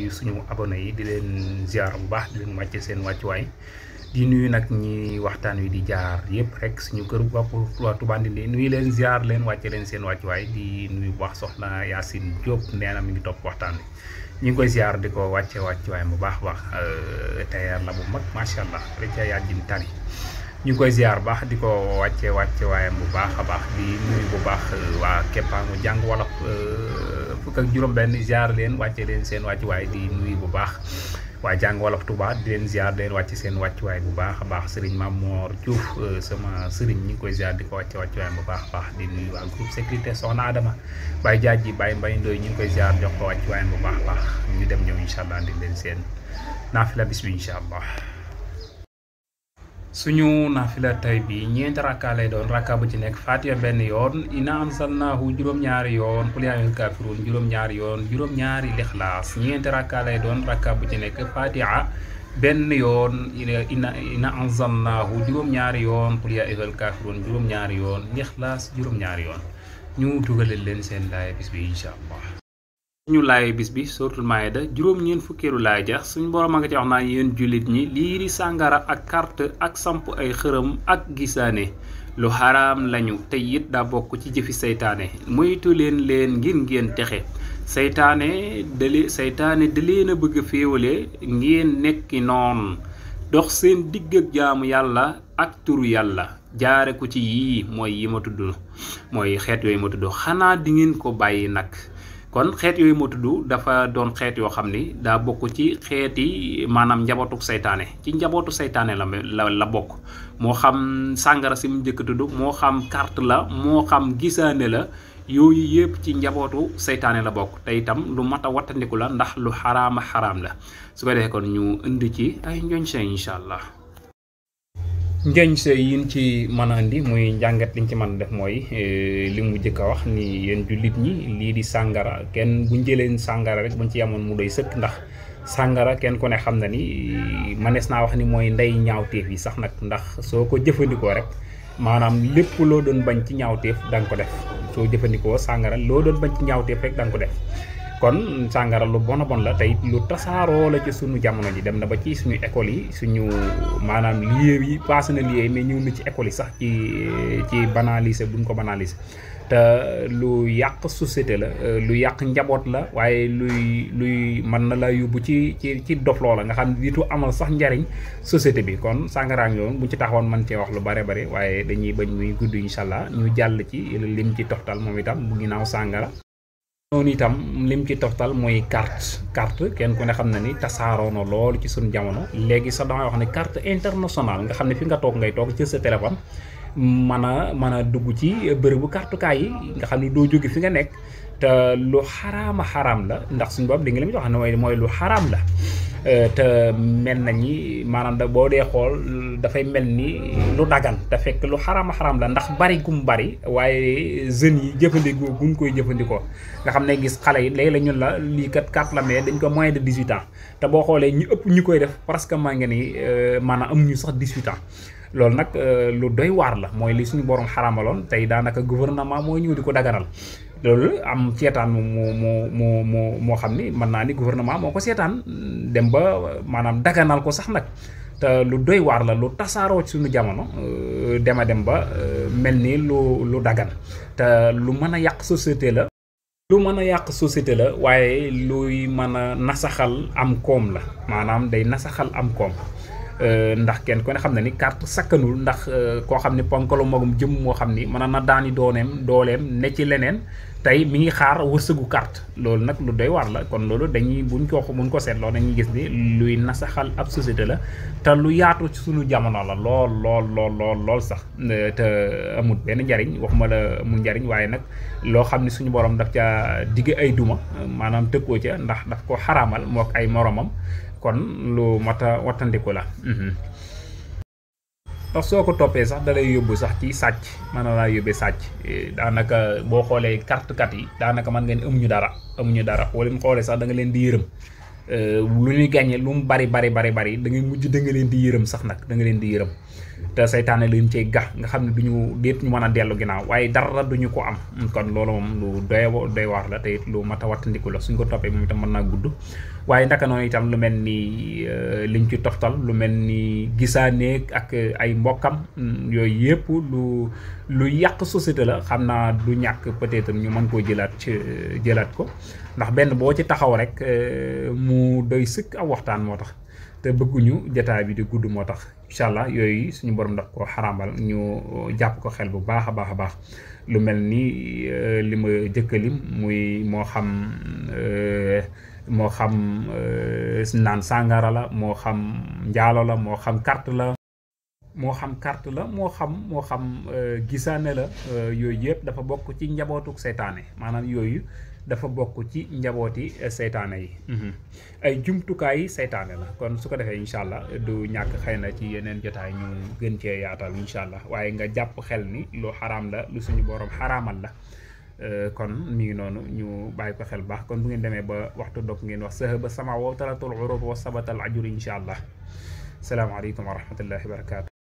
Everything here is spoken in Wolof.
nuyu suñu abonné yi di leen ziar bu baax di leen wàcce seen wàccuwaay di nuyu nag ñi waxtaan wi di jaar yëpp rek suñu kër bopp waa Touba Ndindi nuyu leen ziar leen wàcce leen seen wàccuwaay di nuyu bu baax soxna Yacine Diop nee na mi ngi topp waxtaan wi ñu ngi koy ziar di ko wàcce wàccuwaay bu baax tailleur la bu mag macha allah rek ca yàjjin tali ñu ngi koy ziar baax di ko wàcce waayam bu baax a baax di nuyu bu baax waa keppaangu jàng wolof fukk ak juróom-benn ziar leen wàcce leen seen wàccuwaay di nuyu bu baax waa jàng wolof Touba di leen ziar di leen wàcce seen wàccuwaay bu baax a baax Serigne Mamor Diouf sama Serigne ñu ngi koy ziar di ko wàcce wàccuwaayam bu baax a baax di nuyu waa groupe sécurité Soxna Adama Baye Diadji Baye Mbaye Ndoye ñu ngi koy ziar jox ko wàccuwaayam bu baax a baax ñu dem ñëw incha allah di leen seen naafila bis bi incha allah. suñu naafila tay bi ñeenti rakka lay doon rakka bu ci nekk Fatiha benn yoon Inna anzalnahu juróom-ñaari yoon Qul yaa ayyuhal kaafiruun juróom-ñaari yoon juróom-ñaari lixlaas ñeenti rakka lay doon rakka bu ci nekk Fatiha benn yoon Inna anzalnahu juróom-ñaari yoon Qul yaa ayyuhal kaafiruun juróom-ñaari yoon lixlaas juróom-ñaari yoon ñu dugalal leen seen laaya bis bi incha allah. ñu laay bis bi suratul Maayda juróom-ñeent fukkeelu laay ja suñu borom a nga ci wax naa yéen jullit ñi lii di sàngara ak carte ak samp ay xërëm ak gisaane lu xaraam lañu te it daa bokk ci jëfi seytaane moytu leen ngir ngeen texe seytaane da leen a bëgg a féewale ngeen nekki noon dox seen digg ak jaamu yàlla ak turu yàlla jaare ko ci yii mooy yi ma tudd mooy xeet yooyu ma tudd xanaa di ngeen ko bàyyi nag. kon xeet yooyu moo tudd dafa doon xeet yoo xam ni daa bokk ci xeeti maanaam njabootu saytaane ci njabootu saytaane la bokk moo xam sàngara si mu njëkk tudd moo xam carte la moo xam gisaane la yooyu yëpp ci njabootu saytaane la bokk te itam lu mat a wattandiku la ndax lu xaraama xaraam la su ko defee kon ñu indi ci ay njoñ sa incha allah. njoñ sa yin ci mën a indi muy njàngat liñ ci mën a def mooy li mu jëkk a wax ni yéen jullit ñi lii di sàngara kenn buñ jëleen sàngara rek buñ ci amoon mu doy sëkk ndax sàngara kenn ku ne xam na ni manees naa wax ni mooy ndey ñaawteef yi sax nag ndax soo ko jëfandikoo rek maanaam lépp loo doon bañ ci ñaawteef da nga ko def soo jëfandikoo sàngara loo doon bañ ci ñaawteef rek da nga ko def kon sàngara lu bon a bon la tey lu tasaaroo la ci suñu jamono ji dem na ba ci suñu école yi suñu maanaam lieu yi passé na lieu yi mais ñëw na ci école yi sax ci banaliser buñ ko banaliser te lu yàq société la lu yàq njaboot la waaye luy mën na la yóbbu ci dof loola nga xam ne diitu amal sax njariñ société bi kon sàngara yoon buñ ci taxawoon man cee wax lu bare waaye dañuy bañ muy gudd incha allah ñu jàll ci lim ci toxtal moom itam bu ginnaaw sàngara noonu itam lim ci toftal mooy carte kenn ku ne xam na ni tasaaroo na loolu ci suñu jamono léegi sax damay wax ne carte internationale nga xam ne fi nga toog ngay toog jël sa téléphone mën a dugg ci bërëbu kartukaay yi nga xam ne doo jóge fi nga nekk te lu xaraam la ndax suñu bopp di nga li mu wax ne mooy lu xaraam la te mel na ñi maanaam da boo dee xool dafay mel ni lu dagan te fekk lu xaraam la ndax bari gum bari waaye jeunes yi jëfandikoo guñ koy jëfandikoo nga xam ne gis xale yi léegi la ñun la lii kat carte la mais dañ ko moins de 18 ans te boo xoolee ñu ëpp ñu koy def presque maa ngi ni maanaam amuñu sax 18 ans loolu nag lu doy waar la mooy li suñu borom xaramaloon tey daanaka gouvernement mooy ñëw di ko daganal loolu am seetaan moo xam ni mën naa ni gouvernement moo ko seetaan dem ba maanaam daganal ko sax nag te lu doy waar la lu tasaaroo ci suñu jamono dem ba mel ni lu dagan te lu mën a yàq société la. lu mën a yàq société la waaye luy mën a nasaxal am koom la maanaam day nasaxal am koom. ndax kenn ku ne xam na ni carte sakkanul ndax koo xam ni ponkalu magum jëm moo xam ni mën na daani dooleem ne ci leneen tey mi ngi xaar wërsëgu carte loolu nag lu doy waar la kon loolu dañuy buñ ko seetloo dañuy gis ni luy nasaxal ab société la te lu yaatu ci suñu jamono la lool sax te amul benn njariñ waxuma la amul njariñ waaye nag loo xam ni suñu borom daf ca digg ay duma maanaam tëkkoo ca ndax daf ko xaraamal mook ay moromam kon lu mat a wattandiku la ndax soo ko toppee sax da lay yóbbu sax ci sàcc mën na laa yóbbee sàcc daanaka boo xoolee carte kat yi daanaka mën ngeen amuñu dara boo leen xoolee sax da nga leen di yërëm lu ñuy gàññe lu mu bari da ngay mujj da nga leen di yërëm sax nag da nga leen di yërëm te saytaane leen cay gax nga xam ne duñu déet ñu mën a dellu ginnaaw waaye dara duñu ko am kon loolu moom lu doy waar la te it lu mat a wattandiku la suñ ko toppee moom itam mën naa gudd waaye ndaka noonu itam lu mel ni liñ ci toftal lu mel ni gisaaneeg ak ay mbokkam yooyu yëpp lu yàq société la xam naa du ñàkk peut-être ñu mën koo jëlaat ko ndax benn boo ci taxaw rek mu doy sëkk aw waxtaan moo tax te bëgguñu jotaay bi di gudd moo tax incha allah yooyu suñu borom daf ko xaraamal ñu jàpp ko xel bu baax a baax lu mel ni li ma jëkkalim muy moo xam naan sàngara la moo xam njaalo la moo xam carte la moo xam gisaane la yooyu yëpp dafa bokk ci njabootuk seytaane maanaam yooyu dafa bokk ci njabooti seytaane yi ay jumtukaay seytaane la kon su ko defee incha allah du ñàkk xëy na ci yeneen jotaay ñu gën cee yaatal incha allah waaye nga jàpp xel ni lu xaraam la lu suñu borom xaraamal la kon mi ngi noonu ñu bàyyi ko xel baax kon bu ngeen demee ba waxtu dog ngeen wax sahaba sama wa talatul urub wa sabatal ajur incha allah salaamaaleykum wa rahmatullahi wa barakatu